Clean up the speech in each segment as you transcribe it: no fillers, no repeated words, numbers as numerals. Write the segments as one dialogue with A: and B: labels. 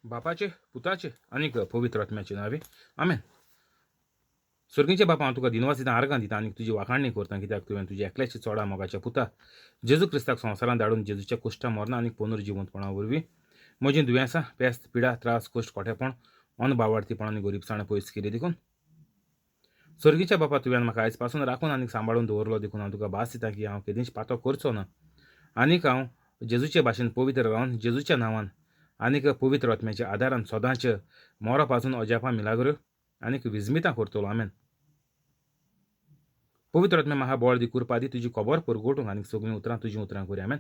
A: बापाचे, पुताचे आनीक पवित्र आत्म्याचे नांवे, आमेन. सर्गींचे बापा, हांव तुका दिनवास दिता, आर्गां दिता आनी तुजी वाखाणणी करता, कित्याक तुवें तुज्या एकल्याची चोडा मोगाच्या पुता जेजू क्रिस्ताक संवसारांत धाडून जेजूच्या कुश्टा मरणां आनी पुनर्जिवंतपणा वरवीं म्हजीं दुयेंसां, पेस्त, पिडा, त्रास, कश्ट, कोठेपण, अनभावार्थीपण आनी गरिबसाण पयस केली. देखून सर्गीच्या बापा, तुवें म्हाका आयज पासून राखून आनी सांबाळून दवरलो, देखून हांव तुका भास दिता की हांव केदींच पातो करचो ना आनीक हांव जेजूचे भाशेन पवित्र रावन जेजूच्या नांवान आनीक पवित्र आत्म्याच्या आदारान सदांच मोरा पासून अजापां, मिलाग्रो आनीक विजमितां करतलो. आमेन. पवित्र आत्म्या, म्हाका बळ दी, कुरपा दी, तुजी खबर परगटूंक आनीक सगळीं उतरां तुजीं उतरां करी. आमेन.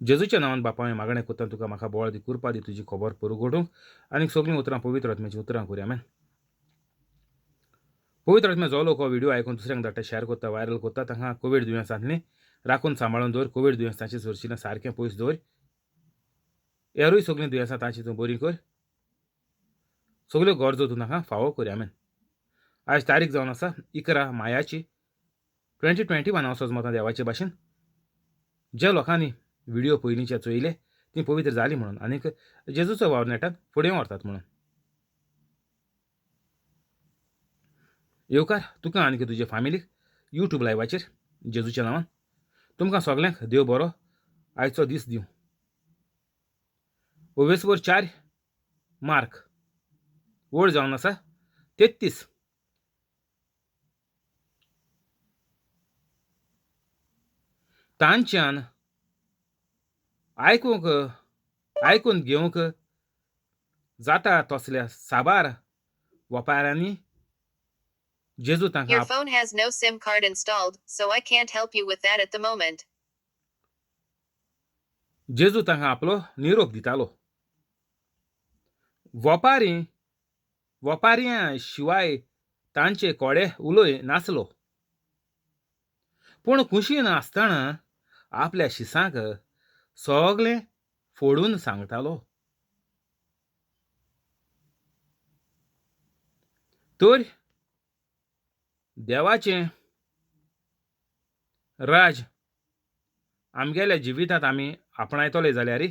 A: जेजूच्या नांवान बापा, हांवें मागणें करता तुका, म्हाका बळ दी, कुरपा दी, तुजी खबर परगटूंक आनीक सगळीं उतरां पवित्र आत्म्याचीं उतरां करी. आमेन. पवित्र आत्म्या, जो लोक हो व्हिडिओ आयकून दुसऱ्यांक धाडटा, शेअर करता, व्हायरल करता, तांकां कोवीड दुयेंसांतली राखून सांबाळून दवर. कोवीड दुयेंस तांचे सरशिल्लें सारकें पयस दवर. हेरूय सगळीं दुयेंसां तांची तूं बरी कर. सगल्यो गरजो तूं तांकां फावो कर. आमेन. आयज तारीख जावन आसा 11 मायाची 2021. हांव सजमतां देवाचे भाशेन ज्या लोकांनी व्हिडिओ पयलींचे चोयले ती पवित्र जाली म्हणून आनीक जेजूचो वावर नेटान फुडें व्हरतात म्हणून. येवकार तुका आनीक तुजे फामिलीक यूट्यूब लायवाचेर जेजूच्या नांवान. तुमकां सगल्यांक देव बरो आयचो दीस दिवं. ओवेसवर 4 मार्क वड जावन आसा 33. तांच्यान आयकूंक आयकून घेवंक जाता तसल्या साबार वपाऱ्यांनी जेजू तांकां
B: Your phone has no SIM card installed, so I can't help you with that at the moment.
A: जेजू तांकां आपलो निरोप दितालो. वपारी वपारयां शिवाय तांचे कोडे उलय नासलो, पूण कुशीन आसतना आपल्या शिसांक सगलें फोडून सांगतालो. तर देवाचें राज आमगेल्या जिवितांत आमी आपणायतले जाल्यार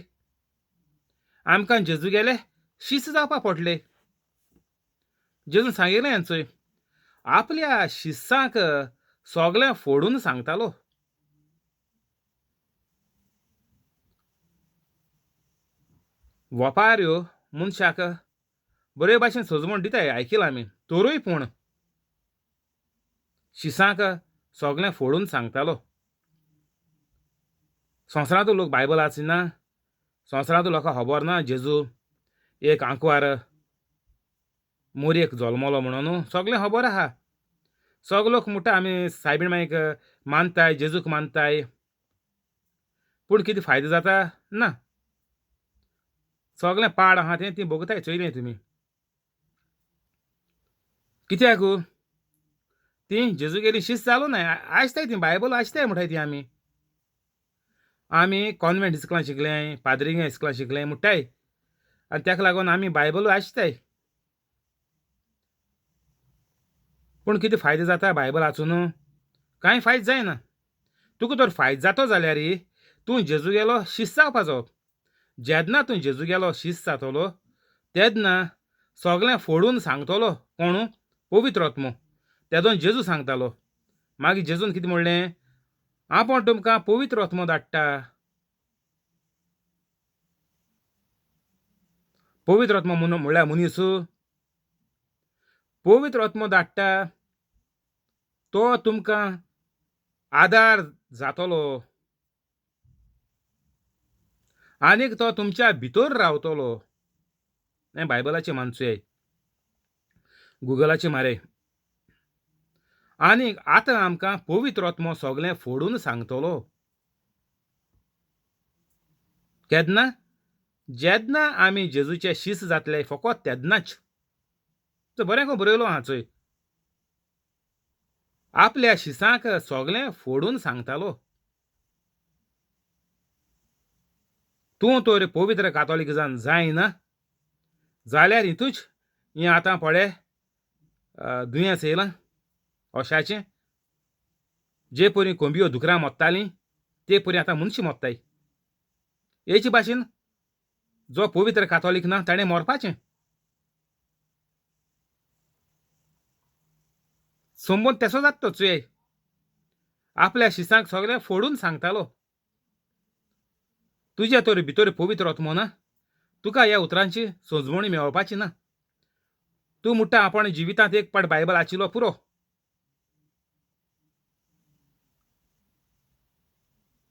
A: आमकां जेजू गेले शीस जावपा पडले. जेजून सांगिल्लें चोय, आपल्या शिसांक सगळें फोडून सांगतालो. वपाऱ्यो मनशाक बरे भाशेन सजमण दिताय, आयकिलां आमी, तरूय पूण शिसांक सगळें फोडून सांगतालो. संवसारांत लोक बायबल आसना, संवसारांत लोकांक खबर ना जेजू एक आंकवार मोरयेक जल्मलो म्हणून, सगळें खबर आहा. सगळे लोक म्हणटा आमी सायबीण माईक मानताय, जेजूक मानताय, पूण कितें फायदो जाता ना. सगळें पाड आहा तें ती भोगताय, चोयलें तुमी. कित्याक ती जेजूगेली शिस्त जालो ना. आसताय ती बायबल आसताय म्हणटाय ती. आमी आमी कॉन्वेंट इस्कुलां शिकले, पाद्रिगे इस्कुलां शिकले म्हणटाय, आनी ताका लागून आमी बायबल आसताय, पूण कितें फायदो जाता बायबल वाचून? कांय फायदो जायना. तुका तर फायदो जातो जाल्यार तूं जेजू गेलो शिस्त जावपाचो. जेन्ना तूं जेजू गेलो शिस्त जातलो तेन्ना सगळें फोडून सांगतलो कोणू? पवित्र आत्मो. तेदोन जेजू सांगतालो. मागीर जेजून कितें म्हणलें? आपूण तुमकां पवित्र आत्मो धाडटा. पवित्र आत्मो म्हणल्यार मनीस. पवित्र आत्मो धाडटा तो तुमकां आदार जातलो आनीक तो तुमच्या भितर रावतलो. हें बायबलाचें मानचें, गुगलाचें मारे. आनीक आतां आमकां पवित्र आत्मो सगळें फोडून सांगतलो. केन्ना? जेन्ना आमी जेजूचे शिस्त जातले, फकत तेन्नाच. बरें करून बरयलो आहा चोय, आपल्या शिसांक सगळें फोडून सांगतालो. तूं तर पवित्र कातोलीक जावन जायना जाल्यार हितूच हें आतां पळय दुयेंस येयलां अशाचें. जे परी कोंबयो दुकरां मोत्तालीं ते परी आतां मनशां मोत्ताय. हेचे भाशेन जो पवित्र कातोलीक ना ताणें मरपाचें. संबंद तेसो जाता तो चुये आपल्या शिसांक सगळें फोडून सांगतालो. तुज्या तर भितर पवित्र आत्मो ना, तुका ह्या उतरांची सोजमणी मेळपाची ना. तूं म्हणटा आपण जिवितांत एक पाट बायबल आशिल्लो पुरो.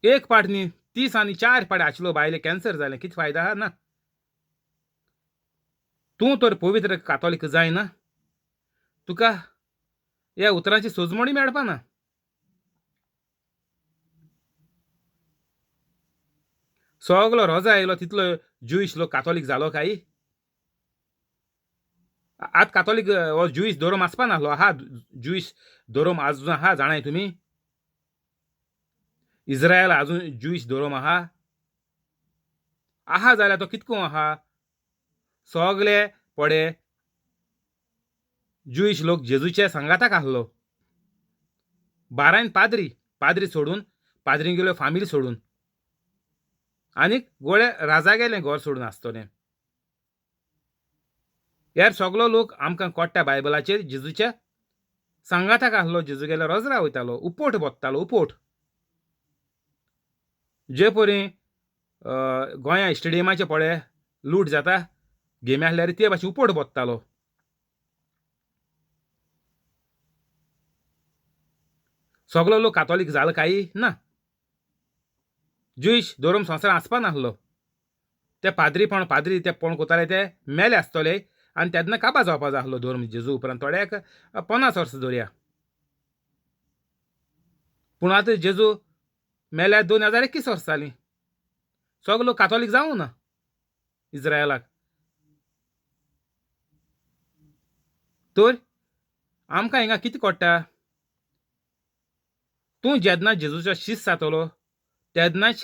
A: एक पाट न्ही 30 आनी 4 पाट आशिल्लो बायले कॅन्सर जालें, कितें फायदा आहा ना. तूं तर पवित्र कातोलीक जायना, तुका ह्या उतरांची सोजमणी मेळपा ना. सगलो रोजा आयलो तितलो ज्युईश लोक कातोलीक जालो काय? आतां कातोलीक हो ज्युईश धोरम आसपा नासलो. आहा ज्युईश धोरम आजून आहा, जाणाय तुमी? इस्रायल आजून ज्युईश धोरम आहा. आहा जाल्यार तो कितको आहा? सगले पडे ज्युईश लोक जेजूचे सांगाताक आहलो. बारायन पाद्री, पाद्री सोडून, पाद्रींगेल्यो फामिली सोडून, आनीक गोळे राजा गेलें घर सोडून आसतलें. यार सगलो लोक आमकां कोट्टा बायबलाचेर जेजूच्या सांगाताक आहलो, जेजू गेलो रोजरा वयतालो, उपोट बोत्तालो उपोट. जे परी गोंया स्टेडियमाचे पळे लूट जाता गेमी आहल्यार ते भाशेन उपोट बोत्तालो. सगलो लोक कातोलीक जालो काय ना. ज्युईश धोरम संवसार आसपा नासलो. ते पाद्रीपण पाद्री ते पण कोताले ते मेले आसतले आनी तेन्ना काबा जावपा जाय आसलो धर्म जेजू उपरांत थोड्याक 50 वर्सां धरया. पूण आतां जेजू मेल्यार 2021 वर्सां जालीं. सगलो लोक कातोलीक जावूं ना इस्रायलाक. तर आमकां हिंगा कितें कळटा? तूं जेन्ना जेजूचो शीस जातलो तेन्नाच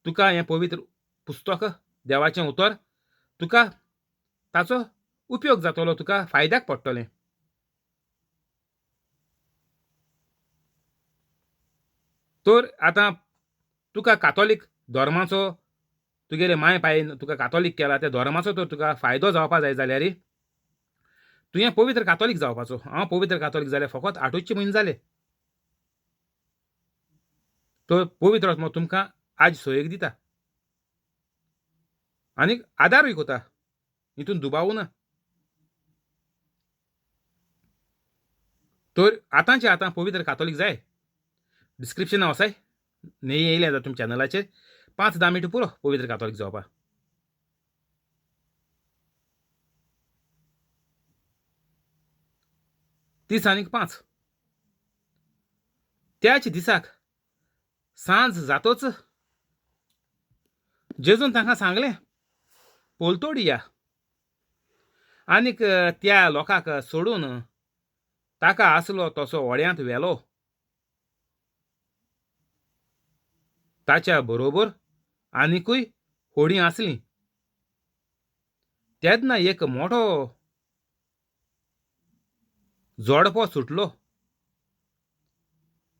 A: तुका हें पवित्र पुस्तक देवाचें उतर तुका ताचो उपयोग जातलो, तुका फायद्याक पडटलें. तर आतां तुका कातोलीक धर्माचो तुगेले माय पायन तुका कातोलीक केला त्या धर्माचो तर तुका फायदो जावपा जाय जाल्यार तुवें पवित्र कातोलीक जावपाचो. हांव पवित्र कातोलीक जाल्यार फकत 8 म्हयने जाले. तर पवित्र आत्मो तुमकां आज सोयेक दिता आनीक आदारूय कोता, हितून दुबावू ना. तर आतांचे आतां पवित्र कातोलीक जाय. डिस्क्रिप्शना वसाय न्ही येयलें जाता तुमच्या चॅनलाचेर 5-10 मिनटां पुरो पवित्र कातोलीक जावपा. तीस आनीक 5 त्याच दिसाक सांज जातोच जेजून तांकां सांगलें पोलतोडी या. आनीक त्या लोकांक सोडून ताका आसलो तसो व्हड्यांत व्हेलो. ताच्या बरोबर आनिकूय होडीं आसलीं. तेन्ना एक मोठो जोडपो सुटलो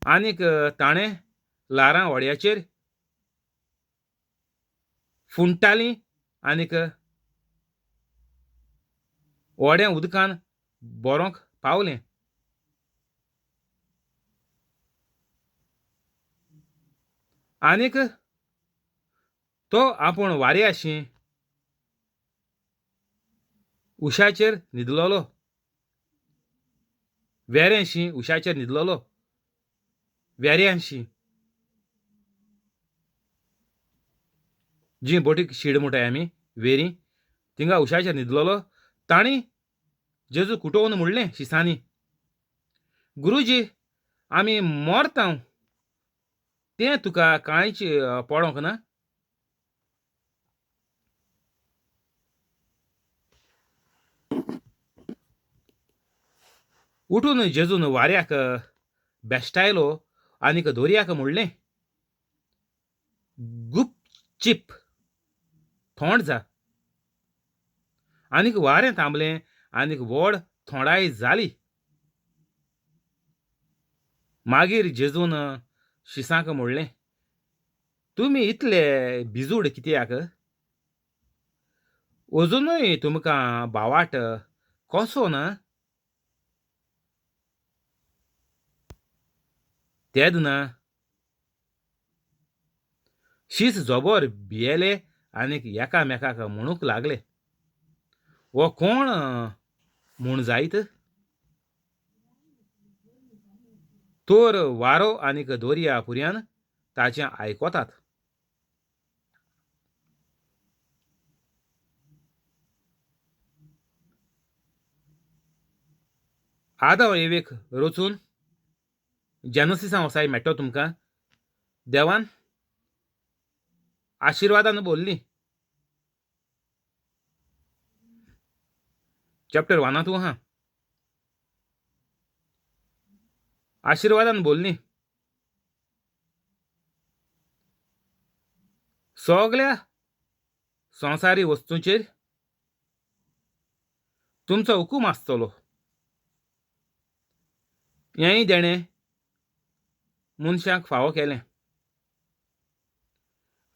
A: आनीक ताणें ल्हारां व्हड्याचेर फुंडटालीं आनीक व्हडें उदकान भरोंक पावलें. आनीक तो आपूण वाऱ्याशी उशाचेर न्हिदलोलो, वेऱ्यांशी उशाचेर न्हिदलोलो, वेऱ्यांशी जी बोटीक शीड म्हणटाय आमी वेरी, थिंगा उशाचेर न्हिदलोलो. तांणी जेजू कुटोवन म्हणलें शिसांनी, गुरुजी आमी मरता तें तुका कांयच पडोंक ना? उठून जेजून वाऱ्याक बेश्टायलो आनीक दोरयाक म्हणलें, गुपचीप थोंड जा. आनीक वारें थांबलें आनीक व्हड थोंडाय जाली. मागीर जेजून शिसांक म्हणलें, तुमी इतले भिजूड कित्याक? अजुनूय तुमकां भावाट कसो ना? तेदना शीस जबर भियेले आनीक एकामेकाक म्हणूंक लागले, हो कोण म्हूण जायत? तर वारो आनीक दर्या पुऱ्यान ताचें आयकतात. आदांव एवेक रचून जेनसिसा वसाय मेळटलो तुमकां. देवान आशिर्वादान बोल्ली. चॅप्टर वनांत तूं आहा. आशिर्वादान बोल्ली. सगल्या संवसारी वस्तूंचेर तुमचो हुकूम आसतलो. हेंय देणें मनशांक फावो केलें.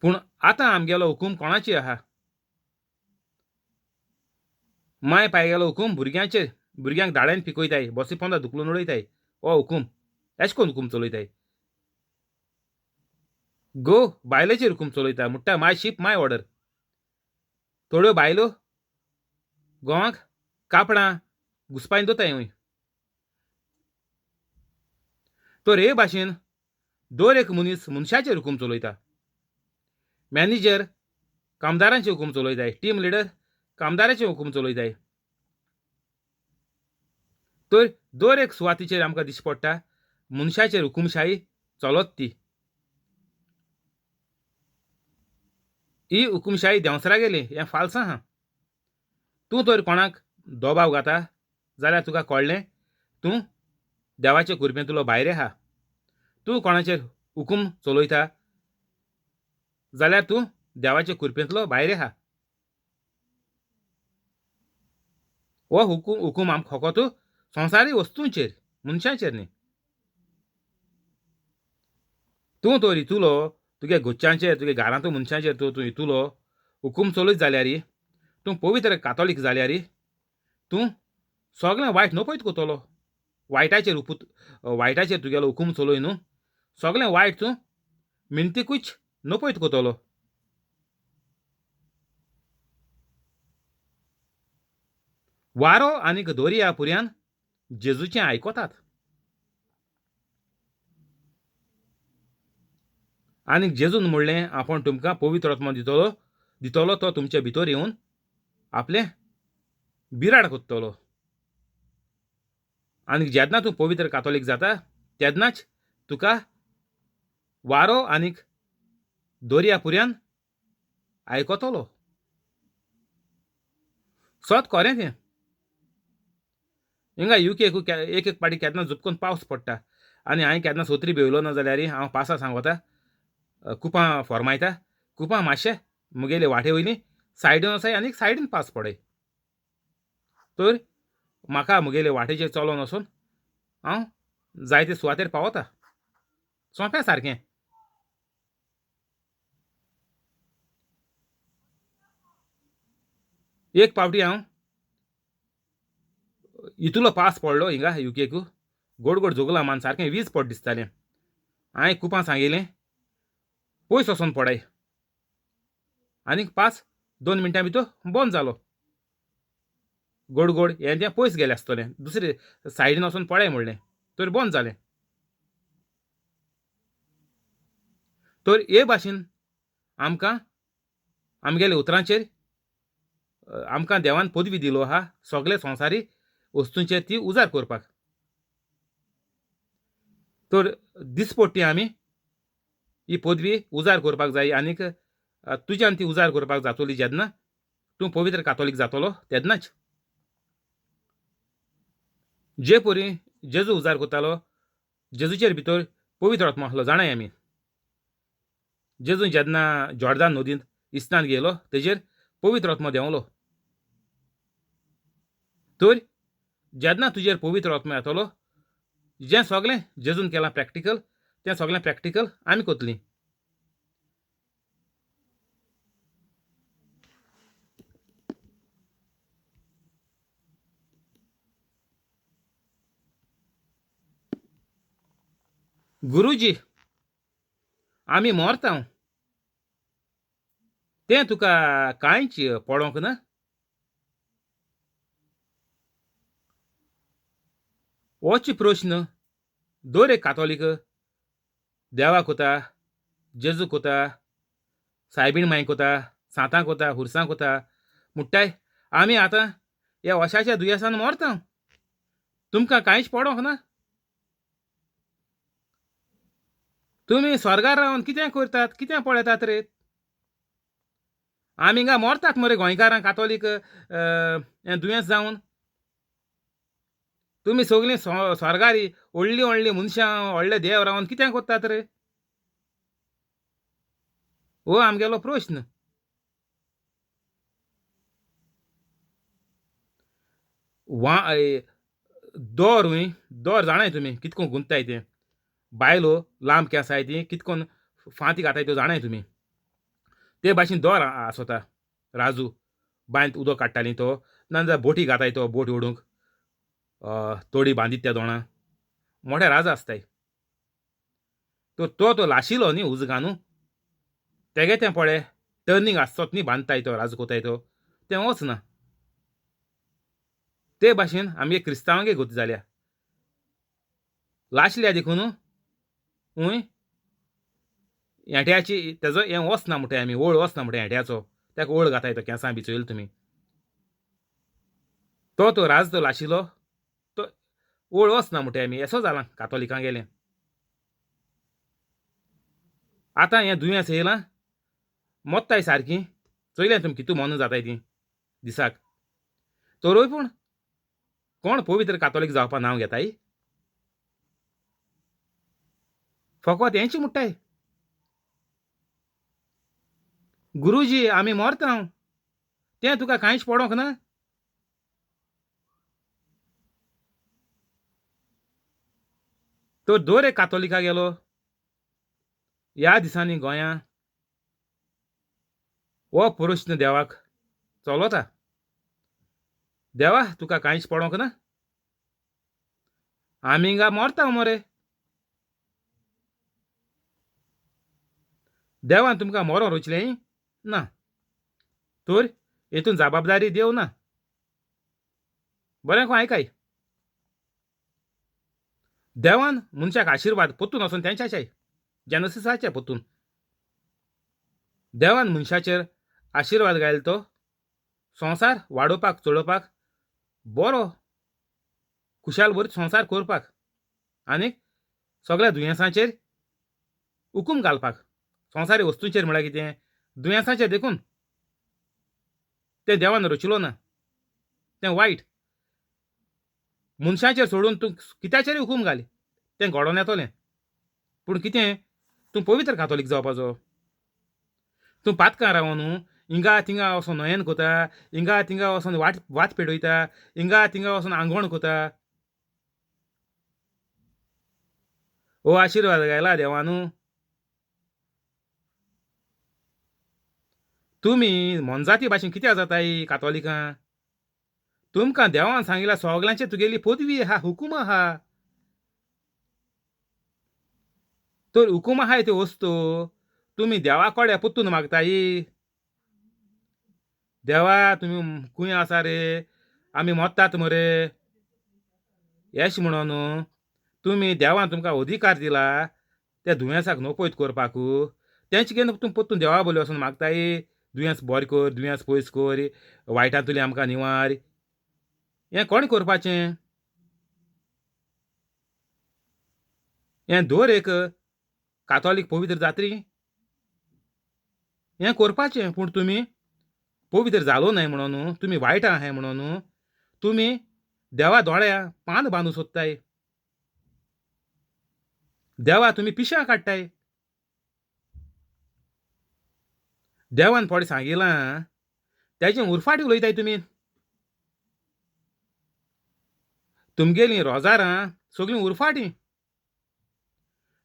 A: पूण आतां आमगेलो हुकूम कोणाचेर आहा? माय पायगेलो हुकूम भुरग्यांचेर, भुरग्यांक दाड्यान पिकयताय, बसी पोंदा धुकलून उडयताय. हो हुकूम एश कोन हुकूम चलयताय? गो बायलेचेर हुकूम चलयता, म्हणटा माय शीप माय ऑर्डर. थोड्यो बायलो गोवाक कापडां घुसपायन दवरताय हूंय. तर हे भाशेन दर एक मनीस मनशाचेर हुकूम चलयता. मॅनेजर कामदारांचे हुकूम चलयताय, टीम लिडर कामदाराचे हुकूम चलयताय. तर दर एक सुवातीचेर आमकां दिश्टी पडटा मनशाचेर हुकूमशाही चलत ती. ही हुकूमशाही देंवसरा गेली हें फाल्स आहा. तूं तर कोणाक दबाव घाता जाल्यार तुका कळ्ळें तूं देवाचे कृपेंतलो भायर आहा. तूं कोणाचेर हुकूम चलयता जाल्यार तूं देवाचे कृपेंतलो भायर आहा. हो हुकूम हुकूम आमकां फकत संवसारी वस्तूंचेर, मनशांचेर न्ही. तूं तर हितुलो तुगे घरच्यांचेर, तुगे घरांतू मनशांचेर तूं तूं हितुलो हुकूम चलयत जाल्यार, तूं पवित्र कातोलीक जाल्यार तूं सगळें वायट नपयत करतलो. वायटाचेर उपूत वायटाचेर तुगेलो हुकूम चलय न्हू, सगळें वायट तूं मिनतीकूच नपयत करतलो. वारो आनीक दर्या पुऱ्यान जेजूचें आयकतात. आनीक जेजून म्हणलें आपूण तुमकां पवित्र आत्मो दितलो, दितलो तो तुमचे भितर येवन आपलें बिराड कोत्तलो. आनी जेन्ना तूं पवित्र कातोलीक जाता तेन्नाच तुका वारो आनीक दर्या पुऱ्यान आयकतलो. सत खरें तें. हिंगा युकेक एक एक पाटी केन्ना जुपकून पावस पडटा आनी हांवें केन्ना सोत्री बेवलो ना जाल्यार हांव पासां सांगता, कुपां फॉर्मायता, कुपां मातशें मुगेले वाटे वयली सायडीन वचाय आनी सायडीन पावस पडय. तर म्हाका मुगेले वाटेचेर चलोन वचून हांव जायते सुवातेर पावता सोंपें सारकें. एक पावटी हांव इतलो पास पडलो हिंगा युकेकू, गोड गोड जोगलां मान सारकें वीज पड दिसतालें. हांवें कुपां सांगिलें पयस वचोन पडाय, आनीक 5-2 मिनटां भितर बंद जालो. गोड गोड हें तें पयस गेलें आसतलें, दुसरे सायडीन वचोन पळय म्हणलें तर बंद जालें. तर हे भाशेन आमकां आमगेल्या उतरांचेर आमकां देवान पदवी दिलो आहा सगळे संवसारी वस्तूंचेर ती उजार करपाक. तर दिसपट्टी आमी ही पदवी उजार करपाक जाय आनीक तुज्यान ती उजार करपाक जातली जेन्ना तूं पवित्र कातोलीक जातलो तेन्नाच. जे परी जेजू उजार करतालो, जेजूचेर भितर पवित्र आत्मो आसलो जाणाय आमी. जेजू जेन्ना जॉर्दान नदींत इस्नान गेलो तेजेर पवित्र आत्मो देंवलो. तर जेन्ना तुजेर पवित्र आत्मो येतलो जें सगळें जेजून केलां प्रॅक्टिकल तें सगळें प्रॅक्टिकल आमी करतलीं. गुरुजी, आमी मोरतांव, तें तुका कांयच पडोंक ना? होच प्रश्न दर एक कातोलीक देवाक कोता, जेजूक कोता, सायबीण मांयक कोता, सांतांक कोता, हुरसांक कोता, म्हुट्टाय आमी आतां ह्या वशाच्या दुयेंसान मरता, तुमकां कांयच पडोंक ना? तुमी स्वर्गार रावन कितें करतात, कितें पळयतात रे? आमी हिंगा मरतात मरे गोंयकारां कातोलीक हें दुयेंस जावन. तुमी सगळीं स्वर्गार व्हडलीं व्हडलीं मनशां, व्हडले देव रावन कितें करतात रे? हो आमगेलो प्रश्न. वा दोर दोर जाणाय तुमी कितको गुंतताय तें, बायलो लांब केंस आसाय ती कितकोन फांती घाताय त्यो जाणाय तुमी. ते भाशेन दोर आसता राजू बांयत उदक काडटाली तो, नाजाल्यार बोटी घाताय तो बोट ओडूंक तोडी बांदीत त्या दोणा मोठे राजा आसताय. तो तो तो लाशिलो न्ही उजगा न्हू, तेगे तें पळय टर्नींग आसचोच न्ही, बांदताय तो राजू कोताय तो, तें वच ना. ते भाशेन आमगे क्रिस्तांवांगे गती जाल्या, लाशल्या देखून हूंय हेट्याची तेजो हें वचना म्हणटाय आमी, ओळ वचना म्हणटाय हेट्याचो, ताका ओळ घाताय तो केंसां बी चोयल तुमी. तो तो राज तो लाशिलो तो ओळ वचना म्हणटाय आमी, येसो जाला कातोलिकां गेलें. आतां हें दुयेंस येयलां मोत्ताय सारकी, चोयलें तुमी कितू मोन जाताय ती दिसाक. तरूय पूण कोण पवित्र कातोलीक जावपा नांव घेताय? फकत हेंच म्हुट्टाय, गुरुजी आमी मरता, तें तुका कांयच पडोंक ना? तर दर एक कातोलिका गेलो ह्या दिसांनी गोंया हो प्रश्न देवाक चलता, देवा तुका कांयच पडोंक ना? आमी हिंगा मरता मरे. देवान तुमकां मरोन रोचलें ना, तर हेतून जबाबदारी देव ना. बरें खंय आयकाय, देवान मनशाक आशिर्वाद पोत्तून वचोन तेंच्याच्याय जेनसिसाचे पोत्तून देवान मनशाचेर आशिर्वाद घायल तो संवसार वाडोवपाक चलोवपाक, बरो खुशाल बरी संवसार करपाक आनी सगळ्या दुयेंसांचेर हुकूम घालपाक. संवसारी वस्तूंचेर म्हळ्यार कितें, दुयेंसाचेर देखून तें देवान रचिलो ना, तें वायट. मनशाचेर सोडून तूं कित्याचेर हुकूम घाल तें घडोवन येतलें, पूण कितें तूं पवित्र कातोलीक जावपाचो. तूं पातकां रावन हिंगा थिंगा वचोन नयन कोता, हिंगा थिंगा वचोन वाट वात पेटयता, हिंगा थिंगा वचोन आंगवण कोता. हो आशिर्वाद घायला देवानू. तुमी मोनजाती भाशेन कित्याक जाताय कातोलिकां? तुमकां देवान सांगिल्ल्या सगल्यांचे तुगेली पदवी आहा, हुकूम आहा. तर हुकूम आहाय त्यो वस्तू तुमी देवा कडेन परतून मागताय, देवा तुमी खंय आसा रे, आमी मोत्तात मरे, एश म्हणून तुमी देवान तुमकां अधिकार दिला त्या दुयेंसाक नपयत करपाक, तेंच घेवन तुमी परतून देवा बोली वचून मागताय, दुयेंस बरें कर, दुयेंस पयस कर, वायटांतली आमकां निवार. हें कोण करपाचें? हें दर एक कातोलीक पवित्र जात्री हें करपाचें. पूण तुमी पवित्र जालो न्हय म्हणून, तुमी वायट आहाय म्हणून तुमी देवा दोळ्या पान बांदू सोदताय, देवा तुमी पिशां काडटाय. देवान फट सांगिलां तेजें उरफाटी उलयताय तुमी. तुमगेलीं रोजारां सगळीं उरफाटी.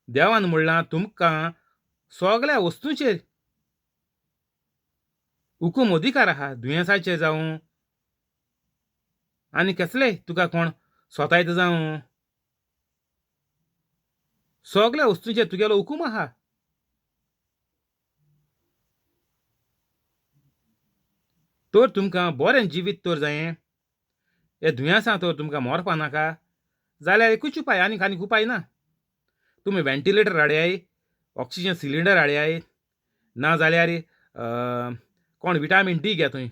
A: देवान म्हणलां तुमकां सगळ्या वस्तूंचेर हुकूम अधिकार आहा, दुयेंसाचेर जावं आनी कसलेय तुका कोण सोतायत जावं, सगल्या वस्तूंचेर तुगेलो हुकूम आहा. तर तुमकां बरें जिवीत तर जायें, हे दुयेंसां तर तुमकां मरपा नाका जाल्यार एकूच उपाय, आनीक आनीक उपाय ना. तुमी व्हेंटिलेटर हाडयाय, ऑक्सिजन सिलिंडर हाडयाय, ना जाल्यार कोण विटामीन डी घे. थंय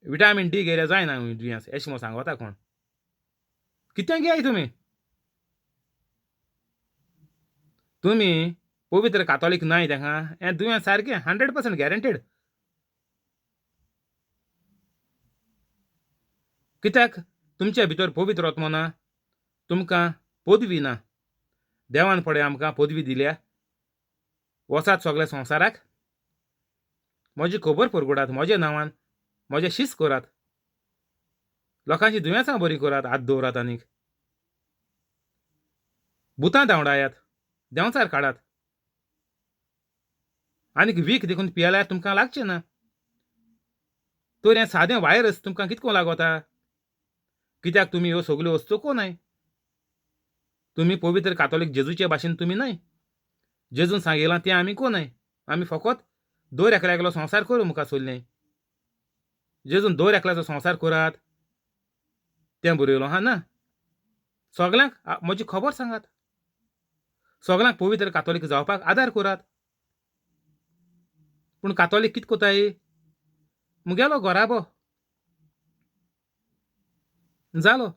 A: विटामीन डी घेयल्यार जायना दुयेंस अशें म्हूण सांगता कोण. कितें घेयाय तुमी? तुमी पवित्र कातोलीक नाय ताका हें दुयेंस सारकें 100% गॅरंटेड. कित्याक तुमचे भितर पवित्र आत्मो ना, तुमकां पदवी ना. देवान पळय आमकां पदवी दिल्या, वचात सगल्या संवसाराक म्हजी खबर परगटात, म्हज्या नांवान म्हजें शीस करात, लोकांची दुयेंसां बरीं करात, हात दवरात आनीक भुतां धांवडायात, देंवचार काडात. आनीक वीख देखून पियेल्यार तुमकां लागचें ना. तर हें सादें वायरस तुमकां कितको लागता? कित्याक तुमी ह्यो सगल्यो वस्तू कोनाय. तुमी पवित्र कातोलीक जेजूचे भाशेन तुमी न्हय. जेजून सांगिलां तें आमी कोनाय. आमी फकत दर एकल्यागेलो संवसार करूं मुखार सोडलें. जेजून दर एकल्याचो संवसार करात तें बरयलो आहा ना. सगल्यांक म्हजी खबर सांगात, सगल्यांक पवित्र कातोलीक जावपाक आदार करात. पूण कातोलीक कितें कोताय? मुगेलो घराबो जालो,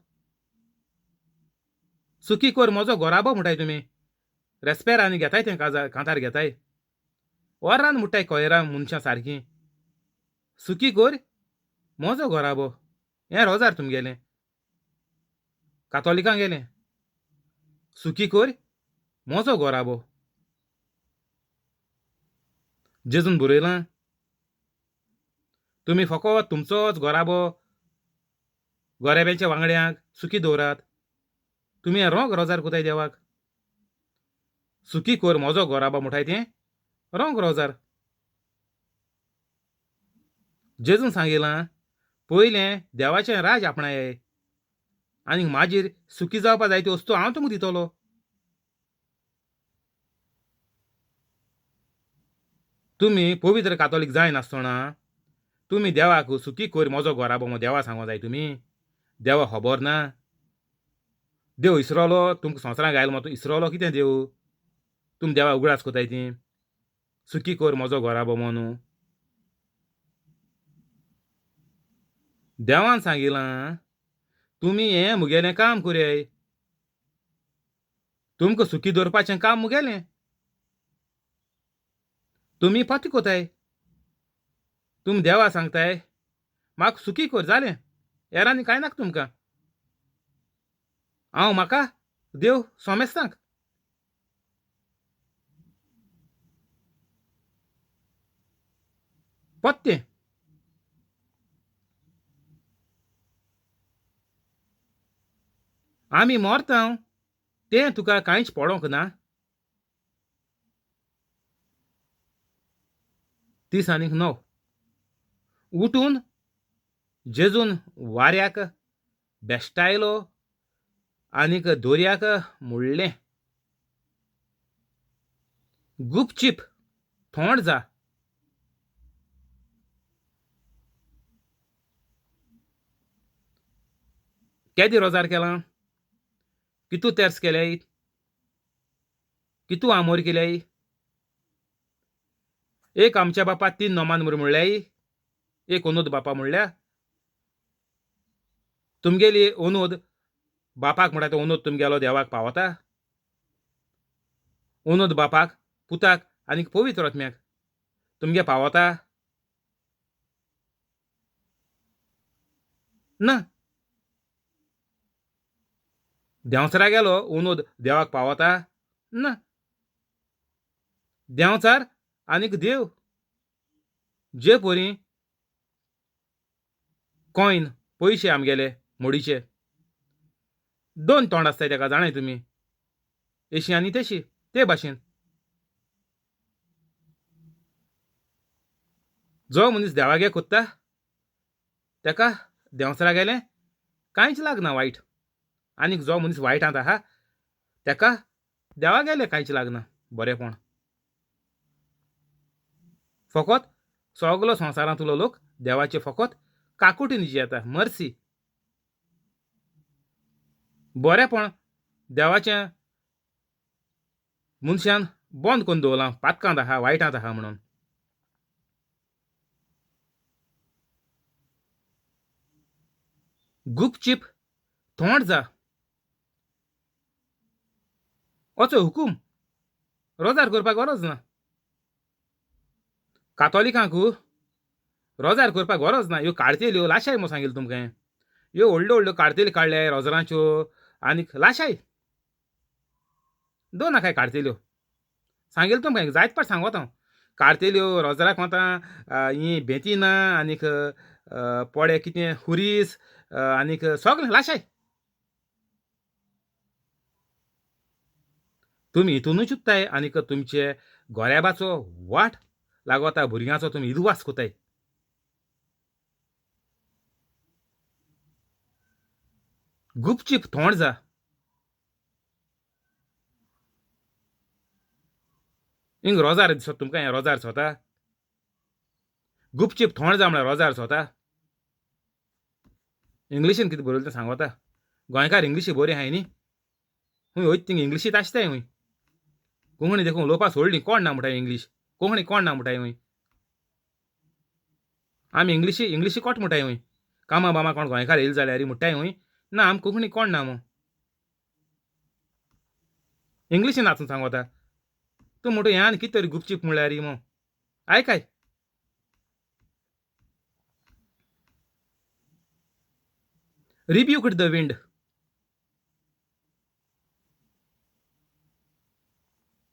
A: सुखी कर म्हजो घराबो म्हणटाय तुमी. रेस्पेर आनी घेताय तें कांतार घेताय, ओरान मुट्टाय कोयरां मनशां सारकीं. सुखी कर म्हजो घराबो, हें रोजार तुमगेलें कातोलिकां गेलें. सुखी कर म्हजो घराबो. जेजून बरयलां तुमी फकत तुमचोच घराबो गोरेब्यांच्या वांगड्यांक सुखी दवरात. तुमी हें रोंग रोजार कोताय देवाक. सुखी कर म्हजो घराबो म्हणटाय तें रोंग रोजार. जेजून सांगिलां पयलें देवाचें राज आपणाय आनी मागीर सुखी जावपा जाय त्यो वस्तू हांव तुमकां दितलो. तुमी पवित्र कातोलीक जायनासतना तुमी देवाक सुखी कर म्हजो घराबो म्हूण देवा सांगो जाय तुमी. देवा खबर ना? देव इसरोलो तुमकां संवसारांत आयलो म्हूण इसरोलो कितें देव? तुमी देवा उगडास कोताय ती सुखी कर म्हजो घराबो म्हणून. देवान सांगिलां तुमी हें मुगेलें काम करयाय, तुमकां सुखी दवरपाचें काम मुगेलें. तुमी पाती कोताय, तुमी देवा सांगताय म्हाका सुखी कर जालें, हेरांनी कांय नाका तुमकां. हांव म्हाका देव सोमेस्तांक. पत्तें आमी मरता तें तुका कांयच पडोंक ना. 39 उठून जेजून वाऱ्याक बेश्टायलो आनीक दोरयाक मुडलें, गुपचीप थोंड जा. केदी रोजार केलां? कितू तेर्स केल्याय? कितू आमोर केल्याय? एक आमच्या बापा 3 नोमान म्हणल्याय, एक ओनोद बापा म्हणल्या. तुमगेली ओनोद बापाक म्हणटा तो ओनोद तुमगेलो देवाक पावता. ओनोद बापाक, पुताक आनी पवित्र आत्म्याक तुमगे पावता ना. देंवचारा गेलो ओनोद देवाक पावता ना. देंवचार आनीक देव जे परी कॉयन पयशे आमगेले मोडीचे 2 तोंड आसताय तेका, जाणाय तुमी, एशी आनी तेशी ते भाशेन. जो मनीस देवागे कोत्ता तेका देंवचारा गेलें कांयच लागना वायट, आनीक जो मनीस वायटांत आहा तेका देवा गेलें कांयच लागना बरेंपण. फकत सगलो संवसारांतलो लोक देवाचे फकत काकुटीन जियेता, मर्सी. बरेंपण देवाचें मनशान बंद करून दवरलां, पातकांत आहा, वायटांत आहा म्हणून. गुपचीप थोंड जा असो हुकूम रोजार करपाक गरज ना. कातोलिकांक रोजार करपाक गरज ना. ह्यो काडतेल्यो लाशाय म्हूण सांगिल्लें तुमकां. ह्यो व्हडल्यो व्हडल्यो काडतेल्यो काडल्या रोजरांच्यो आनीक लाशाय दोन नाकाय काडतेल्यो सांगिल्लें तुमकां, जायत पाट सांगत हांव. काडतेल्यो रोजराक वता हीं बेती ना आनीक पोडे कितें खुरीस आनीक सगळें लाशाय. तुमी हितूनूच उत्ताय आनीक तुमचे गोरेबाचो वाट लागता, भुरग्यांचो तुमी इदवास कोताय. गुपचीप थोंड जा. हिंग रोजार दिसता तुमकां, हें रोजार सोता. गुपचीप थोंड जा म्हळ्यार रोजार सोता. इंग्लिशीन कितें बरयलें तें सांगता. गोंयकार इंग्लिशी बरी आहाय न्ही, खूंय वयता थिंग इंग्लिशींत आसताय खूंय. कोंकणी देखून उलोवपा सोडली, कोण ना म्हणटाय इंग्लीश, कोंकणी कोण ना म्हणटाय खूंय. आमी इंग्लिशी इंग्लिशी कोट म्हणटाय खूंय. कामां बामा कोण गोंयकार येयले जाल्यार म्हणटाय खूंय ना आम कोंकणी कोण ना मू. इंग्लिशीन नाचून सांगता तूं म्हणटा हें आनी कितें तरी गुपचीप म्हणल्यार मो आयकाय. Rebuked the wind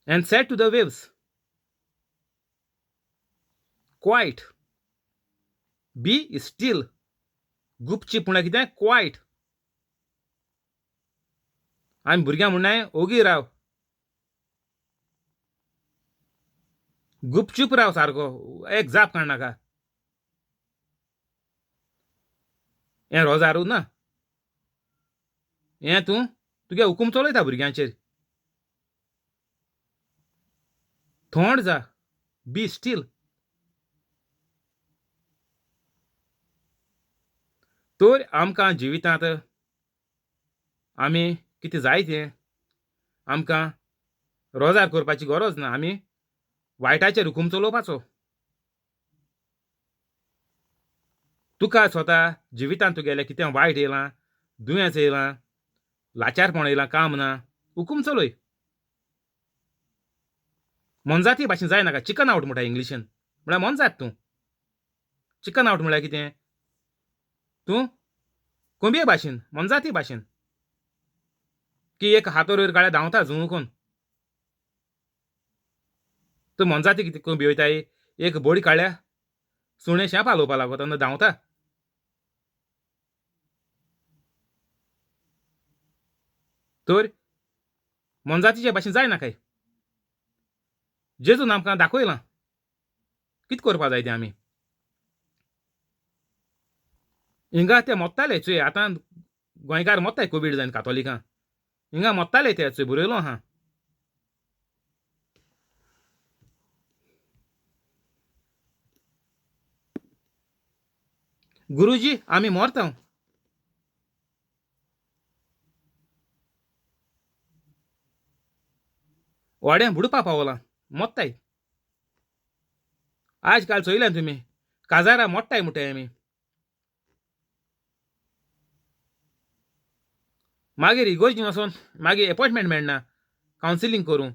A: and said to the waves, quiet, be still. गुपचीप म्हणल्यार कितें? क्वायट. आमी भुरग्यां म्हणनाय ओगी राव, गुपचूप राव सारको, एक जाप काडनाका. हें रोजारू ना, हें तूं तुगे हुकूम चलयता भुरग्यांचेर. थोंड जा, बी स्टील. तर आमकां जिवितांत आमी कितें जाय तें आमकां रोजार करपाची गरज ना. आमी वायटाचेर हुकूम चलोवपाचो. तुका स्वता जिवितांत तुगेलें कितें वायट येयलां, दुयेंस येयलां, लाचारपण येयलां, काम ना, हुकूम चलय. मोनजाती भाशेन जाय नाका. चिकन आवट म्हणटा इंग्लिशीन, म्हळ्यार मोनजात तूं. चिकन आवट म्हळ्यार कितें? तूं कोंबये भाशेन, मोनजाती भाशेन की एक हातोर वयर काळ्या धांवता झुंवकून. तूं मोनजाती कितें कोंबी वयताय, एक बोडी काळ्या सुणें शें पालोवपा लागता आनी धांवता. तर मोनजातीचे भाशेन जाय नाकाय. जेजून आमकां दाखयलां कितें करपा जाय तें आमी. हिंगा ते मोत्ताले चोय, आतां गोंयकार मोत्ताय कोवीड जावन कातोलिकां, हिंगा मोत्ताले ते चोय बरयलो आहा. गुरुजी आमी मोरता. व्हडें बुडपा पावलां, मोत्ताय. आज काल चोयल्यान तुमी काजारा मोडटाय म्हणटाय आमी. मागीर इगोर्जीन वचोन मागीर एपॉयंटमेंट मेळना कावन्सिलींग करूं.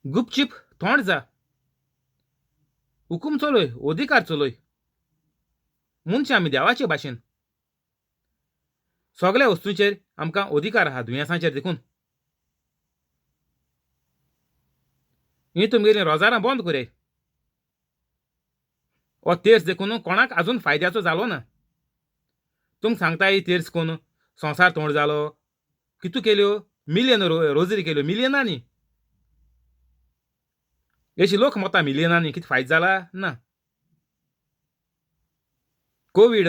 A: गुपचीप थोंड जा, हुकूम चलय, अधिकार चलय. मनशां आमी देवाचे भाशेन सगळ्या वस्तूंचेर आमकां अधिकार आहा, दुयेंसांचेर देखून. हीं तुमगेलीं रोजारां बंद करय. हो तेर्स देखून कोणाक आजून फायद्याचो जालो ना. तुमकां सांगता ही तेर्स कोण संवसार तोंड जालो, कितू केल्यो मिलियन रोजरी केल्यो मिलियनांनी. अशी लोक मता मिलियनांनी, कितें फायदो जाला ना. कोवीड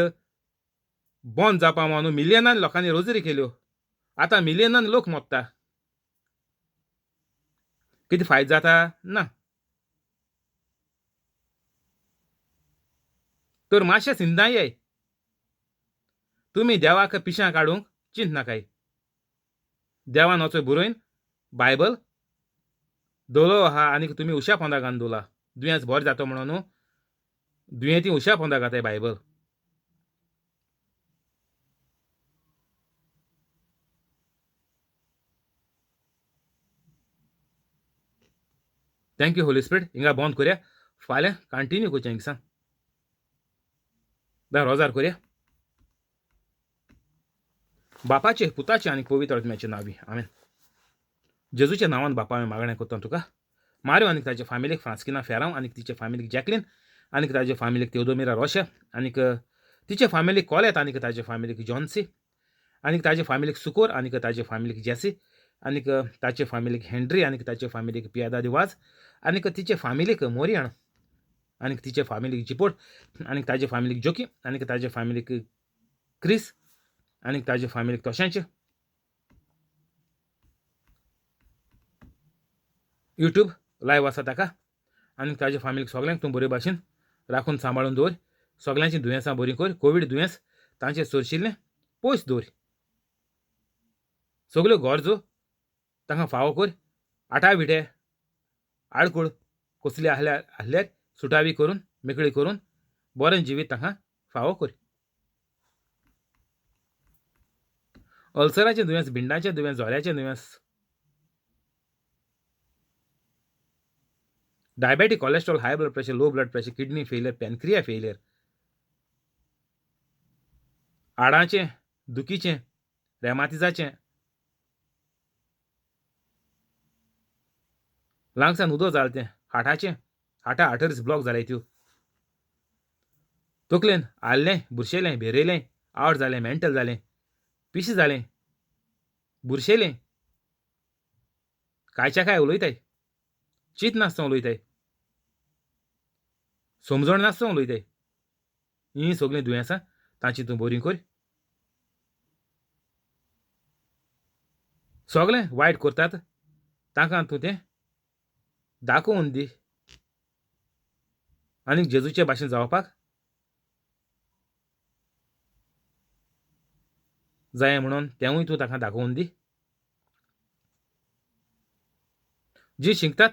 A: बंद जावपा म्हणून मिलियनान लोकांनी रोजरी केल्यो. आतां मिलियनान लोक मोत्ता. कितें फायदो जाता? ना. तर मातशें सिंदाय येय. तुमी देवाक पिशां काडूंक चिंतनाकाय. देवान वचो बरोवन बायबल दवरलो आहा आनी तुमी उशा पोंदा घालून दवरला. दुयेंस बरें जाता म्हणून न्हू दुयेंती उशा पोंदा घाताय Bible. Thank you Holy Spirit. हिंगा बंद करया. फाल्यां कंटिन्यू करचें हिंगसान. दा रोजार करया. बापाचे पुताचे आनी पवित्र आत्म्याचे नांवी आमेन. जेजूच्या नांवान बापा हांवें मागणें करता तुका. मारियो आनी ताच्या फामिलीक फ्रांस्किना फेरांव आनी तिच्या फामिलीक जॅकलीन आनी ताच्या फामिलीक तेवदोमिरा रोशा आनी तिच्या फामिलीक कॉलेत आनी ताच्या फामिलीक जॉन्सी आनी ताच्या फामिलीक सुकोर आनी ताच्या फामिलीक जेसी आनी ताचे फामिलीक हेनरी आनी ताचे फामिलीक पियादा दिवाज आनी तिचे फामिलीक मोरियण आनी तिचे फामिलीक जिपोट आनी ताचे फामिलीक जोकी आनी ताचे फामिलीक क्रिस आनी ताचे फामिलीक तशेंच युट्यूब लायव आसा ताका आनी ताजे फामिलीक सगल्यांक तूं बरे भाशेन राखून सांबाळून दवर. सगल्यांची दुयेंसां बरीं कर. कोवीड दुयेंस तांचेर सोरशिल्लें पयस दवर. सगल्यो गरजो तांकां फावो कर. आटा विटे आडकूळ कसली आहल्यार आहल्यार सुटावी करून मेकळी करून बरें जिवीत तांकां फावो कर. अल्सराचें दुयेंस, भिंडाचें दुयेंस, जोऱ्याचें दुयेंस, diabetic, cholesterol, high blood pressure, low blood pressure, kidney failure, pancreas failure, हाडांचें दुखीचें, रेमातिजाचें, लंग्सान उदक जालें तें, हार्टाचें, हार्टा आर्टरीज ब्लॉक जाले त्यो, तकलेन हाल्लें, बुरशेलें, भेरेलें, आवट जालें, मेंटल जालें, पिशें जालें, बुरशेलें, कायच्या काय उलयताय, चीत नासतना उलयताय, समजण नासतना उलयताय. हीं सगळीं दुयेंसां तांची तूं बरीं कर. सगळें वायट करतात तांकां तूं तें दाखोवन दी आनी जेजूचे भाशेन जावपाक जाय म्हणून तेंवूय तूं तांकां दाखोवन दी. जी शिकतात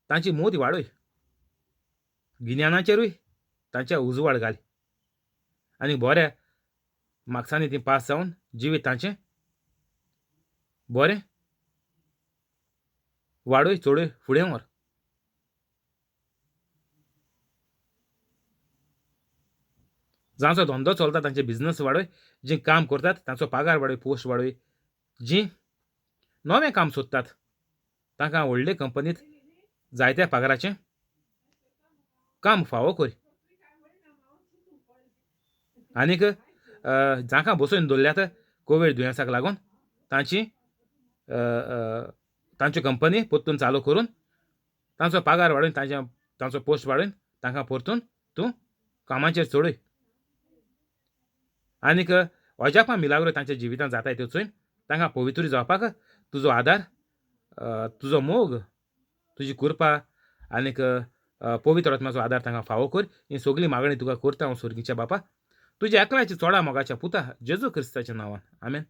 A: तांची मोती वाडय, गिन्यानाचेरूय तांच्या उजवाड घाल आनी बऱ्या मार्क्सांनी ती पास जावन जिवीत तांचें बरें वाडय चडय फुडें व्हर. जांचो धंदो चलता तांचे बिजनस वाडय, जीं काम करतात तांचो पगार वाडय, पोस्ट वाडय, जीं नवें काम सोदतात तांकां व्हडले कंपनीत जायत्या पगाराचें काम फावो कर. आनीक जांकां बसोवन दवरल्यात कोवीड दुयेंसाक लागून तांची तांच्यो कंपनी परतून चालू करून तांचो पगार वाडोवन तांचो पोस्ट वाडोवन तांकां परतून तूं कामाचेर चडय. आनीक अजापां मिलाग्रो तांच्या जिवितांत जाताय त्यो चोयन तांकां पवित्र जावपाक तुजो आदार, तुजो मोग, तुजी कृपा आनीक पवित्र आत्म्याचो आदार तांकां फावो कर. ही सगळी मागणी तुका करता हांव स्वर्गीच्या बापा, तुज्या एकल्याच्या चोडा मोगाच्या पुता जेजू क्रिस्ताच्या नांवान. आमेन.